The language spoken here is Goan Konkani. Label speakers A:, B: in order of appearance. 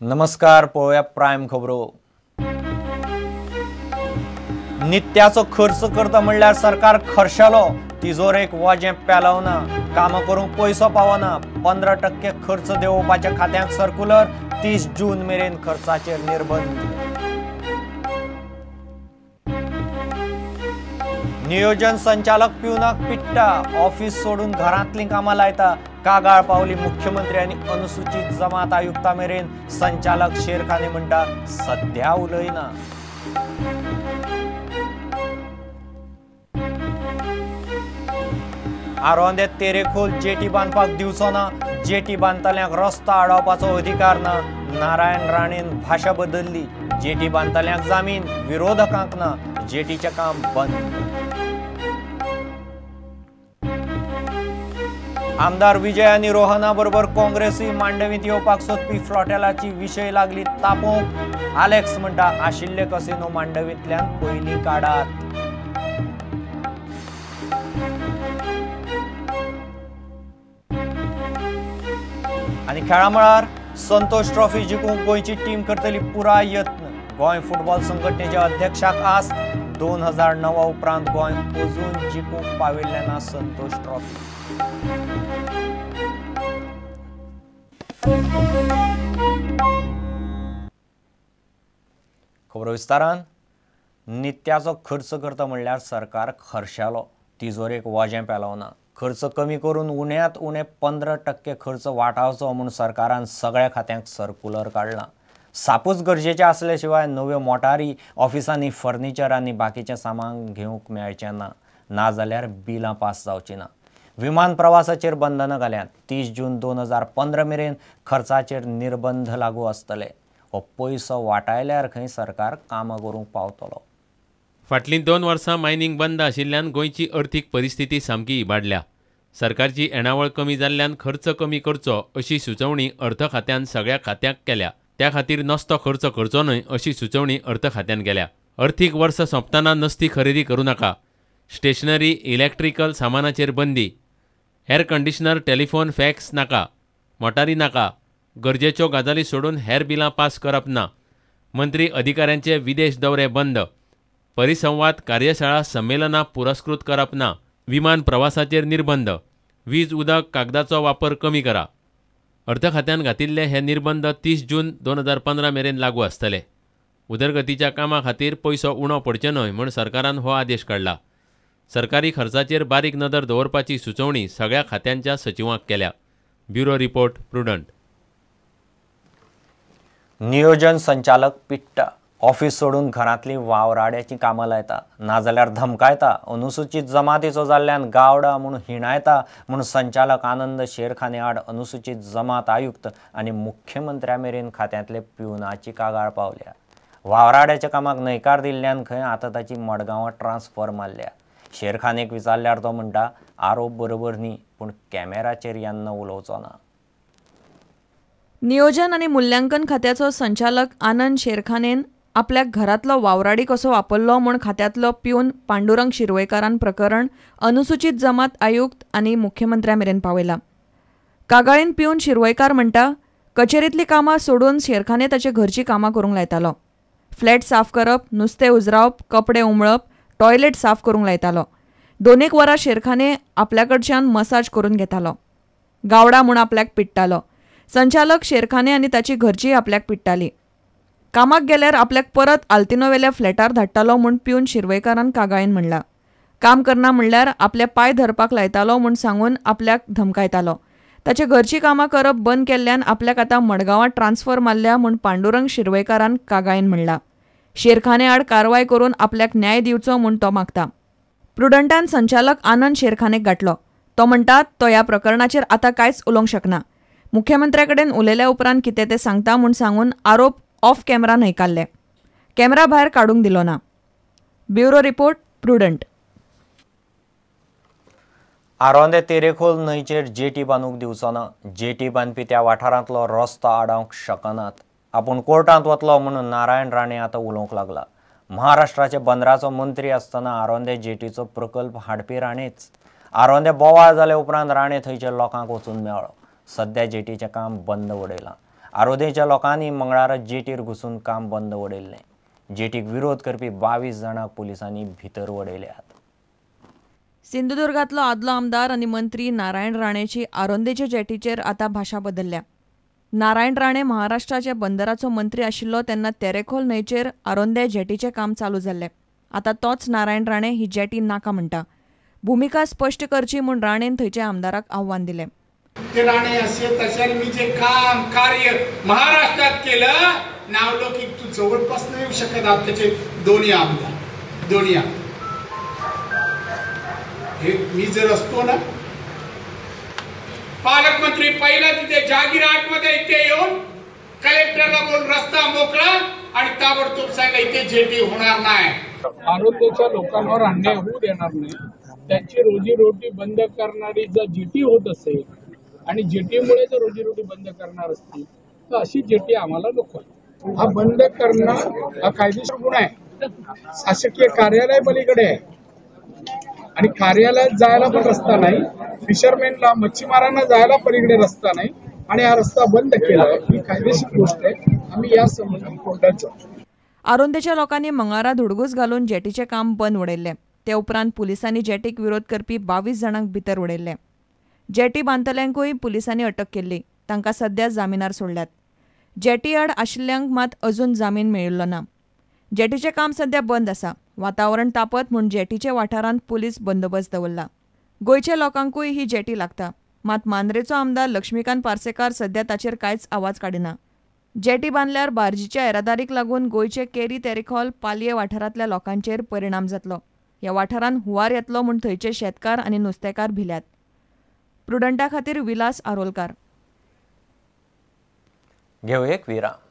A: नमस्कार, पळोवया प्रायम खबरो। नित्याचो खर्च करता म्हणल्यार सरकार खर्शेलो, तिजोरेक वजें पेलवना, कामां करूंक पयसो पावना। 15% खर्च देंवोवपाच्या खात्यांक सर्कुलर, 30 जून मेरेन खर्चाचेर निर्बंध। नियोजन संचालक पिवनाक पिट्टा, ऑफिस सोडून घरांतलीं कामां लायता। कागाळ पावली मुख्यमंत्री आनी अनुसूचित जमात आयुक्ता मेरेन। संचालक शेरखाने म्हणटा सध्या उलयना। आरोंदे तेरेखोल जेटी बांदपाक दिवचो ना, जेटी बांदतल्यांक रस्तो आडावपाचो अधिकार ना। नारायण राणेन भाशा बदलली, जेटी बांदतल्यांक जामीन, विरोधकांक ना। जेटीचें काम बंद। आमदार विजय आनी रोहना बरोबर काँग्रेसूय मांडवींत येवपाक सोदपी फ्लॉटेलाची विशय लागली तापोवंक। आलेक्स म्हणटा आशिल्ले कसिनो मांडवींतल्यान पयलीं काडात। आनी खेळा मळार संतोष ट्रॉफी जिखूंक गोंयची टीम करतली पुराय यत्न। गोंय फुटबॉल संघटनेच्या अध्यक्षाक आस्त, 2009 उपरांत गोंय अजून जिखूंक पाविल्लें ना संतोष ट्रॉफी। खबरो विस्तारान। नित्याचो खर्च करता म्हणल्यार सरकार खर्शेलो, तिजोरेक वजें पेलवना। खर्च कमी करून उण्यांत उणें 15% खर्च वाटावचो म्हूण सरकारान सगळ्या खात्यांक सर्कुलर काडलां। सापूच गरजेचें आसले शिवाय नव्यो मोटारी, ऑफिसांनी फर्निचर आनी बाकीचें सामान घेवंक मेळचें ना, नाजाल्यार बिलां पास जावचीं ना। विमान प्रवासाचेर बंधनां घाल्यात। 30 जून 2015 मेरेन खर्चाचेर निर्बंध लागू आसतले। हो पयसो वाटायल्यार खंय सरकार कामां करूंक पावतलो।
B: फाटलीं 2 वर्सां मायनिंग बंद आशिल्ल्यान गोंयची अर्थीक परिस्थिती सामकी इबाडल्या। सरकारची येणावळ कमी जाल्ल्यान खर्च कमी करचो अशी सुचोवणी अर्थ खात्यान सगळ्या खात्यांक केल्या। त्या खातीर नस्तो खर्च करचो न्हय अशी सुचोवणी अर्थ खात्यान केल्या। अर्थीक वर्स सोंपतना नस्ती खरेदी करूं नाका, स्टेशनरी इलेक्ट्रिकल सामानाचेर बंदी, एअर कंडिशनर, टेलिफोन, फॅक्स नाका, मोटारी नाका, गरजेच्यो गजाली सोडून हेर बिलां पास करप ना, मंत्री अधिकाऱ्यांचे विदेश दौरे बंद, परिसंवाद कार्यशाळा संमेलनां पुरस्कृत करप ना, विमान प्रवासाचेर निर्बंध, वीज उदक कागदाचो वापर कमी करा। अर्थ खात्यान घातिल्ले हे निर्बंध 30 जून 2015 मेरेन लागू आसतले। उदरगतीच्या कामां खातीर पयसो उणो पडचो न्हय म्हूण सरकारान हो आदेश काडला। सरकारी खर्चाचेर बारीक नदर दवरपाची सुचोवणी सगळ्या खात्यांच्या सचिवांक केल्या। Bureau report, Prudent.
A: नियोजन संचालक पिट्टा, ऑफिस सोडून घरांतली वावराड्याचीं कामां लायता, नाजाल्यार धमकायता। अनुसूचित जमातीचो जाल्ल्यान गावडा म्हूण हिणायता म्हूण संचालक आनंद शेरखाने आड अनुसूचित जमात आयुक्त आनी मुख्यमंत्र्या मेरेन खात्यांतले पिवनाची कागाळ पावल्या। वावराड्याच्या कामाक न्हयकार दिल्ल्यान खंय आतां ताची मडगांवां ट्रान्सफर मारल्या। शेरखानेक विचारल्यार तो म्हणटा आरोप बरोबर न्ही, पूण कॅमेराचेर येन्ना उलोवचो ना।
C: नियोजन आनी मूल्यांकन खात्याचो संचालक आनंद शेरखानेन आपल्याक घरांतलो वावराडी कसो वापरलो म्हूण खात्यांतलो पिवन पांडुरंग शिरवयकारान प्रकरण अनुसूचित जमात आयुक्त आनी मुख्यमंत्र्या मेरेन पावयलां। कागाळीन पिवन शिरवयकार म्हणटा कचेरींतलीं कामां सोडून शेरखाने ताचे घरचीं कामां करूंक लायतालो। फ्लॅट साफ करप, नुस्तें उजरावप, कपडे उमळप, टॉयलेट साफ करूंक लायतालो। 2-1 वरां शेरखाने आपल्या कडच्यान मसाज करून घेतालो। गावडा म्हूण आपल्याक पिडटालो। संचालक शेरखाने आनी ताची घरचीय आपल्याक पिडटाली। कामाक गेल्यार आपल्याक परत आल्तिनोवेल्या फ्लॅटार धाडटालो म्हूण पिवन शिरवयकारान कागाळीन म्हणलां। काम करना म्हणल्यार आपल्या पांय धरपाक लायतालो म्हूण सांगून आपल्याक धमकायतालो। ताचे घरचीं कामां करप बंद केल्ल्यान आपल्याक आतां मडगांवां ट्रान्सफर मारल्या म्हूण पांडुरंग शिरवयकारान कागाळीन म्हणलां। शेरखाने आड कारवाय करून आपल्याक न्याय दिवचो म्हूण तो मागता। प्रुडंटान संचालक आनंद शेरखानेक गाठलो। तो म्हणटा तो ह्या प्रकरणाचेर आतां कांयच उलोवंक शकना। मुख्यमंत्र्या कडेन उलयल्या उपरांत कितें तें सांगता म्हूण सांगून आरोप ऑफ कॅमेरा न्हयकारले। कॅमेरा भायर काडूंक दिलो ना। Bureau report, Prudent.
A: Aronde Terekhol न्हंयचेर जेटी बांदूंक दिवचो ना। जेटी बांदपी त्या वाठारांतलो रस्तो आडावंक शकनात। आपूण कोर्टांत वतलो म्हणून नारायण राणे आतां उलोवंक लागला। महाराष्ट्राचे बंदराचो मंत्री आसतना आरोंदे जेटीचो प्रकल्प हाडपी राणेच। आरोंदे बोवाळ जाले उपरांत राणे थंयच्या लोकांक वचून मेळ्ळो। सध्या जेटीचें काम बंद उडयलां। आरोदेच्या लोकांनी मंगळारा जेटीर घुसून काम बंद वडयल्लें। जेटीक विरोध करपी 22 जाणांक पुलिसांनी भितर वडयल्यात।
C: सिंधुदुर्गांतलो आदलो आमदार आनी मंत्री नारायण राणेची आरोंदेचे जेटीचेर आतां भाशा बदलल्या। नारायण राणे महाराष्ट्राच्या बंदराचो मंत्री आशिल्लो तेन्ना तेरेखोल न्हंयचेर आरोंदे जेटीचें काम चालू जाल्लें। आतां तोच नारायण राणे ही जेटी नाका म्हणटा। भुमिका स्पश्ट करची म्हूण राणेन थंयच्या आमदाराक आव्हान दिलें।
D: राणे असे तसे मी जे काम कार्य महाराष्ट्रात केलं नावलौकिक तू जवळपास नाही येऊ शकत। आमचे दोन्ही आमदार दोन्ही हे मी जर असतो ना पालकमंत्री पहिला तिथे जागीर मध्ये इथे येऊन कलेक्टरला बोलून रस्ता मोकळा आणि ताबडतोब सांगितलं इथे जेटी होणार नाही।
E: आरोग्याच्या लोकांवर अन्याय होऊ देणार नाही। त्यांची रोजीरोटी बंद करणारी जर जेटी होत असेल आणि जेटीमुळे जर रोजीरोटी बंद करणार असतील तर अशी जेटी आम्हाला नको। हा बंद करणं हा कायदेशीर गुन्हा आहे। शासकीय कार्यालय पलीकडे आहे आणि कार्यालयात जायला पण रस्ता नाही, फिशरमॅनला मच्छीमारांना जायला पलीकडे रस्ता नाही आणि हा रस्ता बंद केला ही कायदेशीर गोष्ट आहे। आम्ही या संबंधी कोर्टात जाऊ।
C: आरोंदेच्या लोकांनी मंगळारा धुडगूस घालून जेटीचें काम बंद उडयल्लें। ते उपरांत पुलिसांनी जेटीक विरोध करपी 22 जाणांक भितर उडयल्ले। जेटी बांदतल्यांकूय पुलिसांनी अटक केल्ली। तांकां सध्या जामिनार सोडल्यात। जेटी आड आशिल्ल्यांक मात अजून जामीन मेळिल्लो ना। जेटीचें काम सध्या बंद आसा। वातावरण तापत म्हूण जेटीच्या वाठारांत पुलीस बंदोबस्त दवरला। गोंयच्या लोकांकूय ही जेटी लागता, मात मांद्रेचो आमदार लक्ष्मीकांत पार्सेकार सध्या ताचेर कांयच आवाज काडिना। जेटी बांदल्यार बार्जीच्या येरादारीक लागून गोंयचे केरी तेरेखोल पालये वाठारांतल्या लोकांचेर परिणाम जातलो। ह्या वाठारांत हुंवार येतलो म्हूण थंयचे शेतकार आनी नुस्तेकार भिल्यात। प्रुडंटा खातीर विलास आरोलकार।
A: घेऊ एक विराम।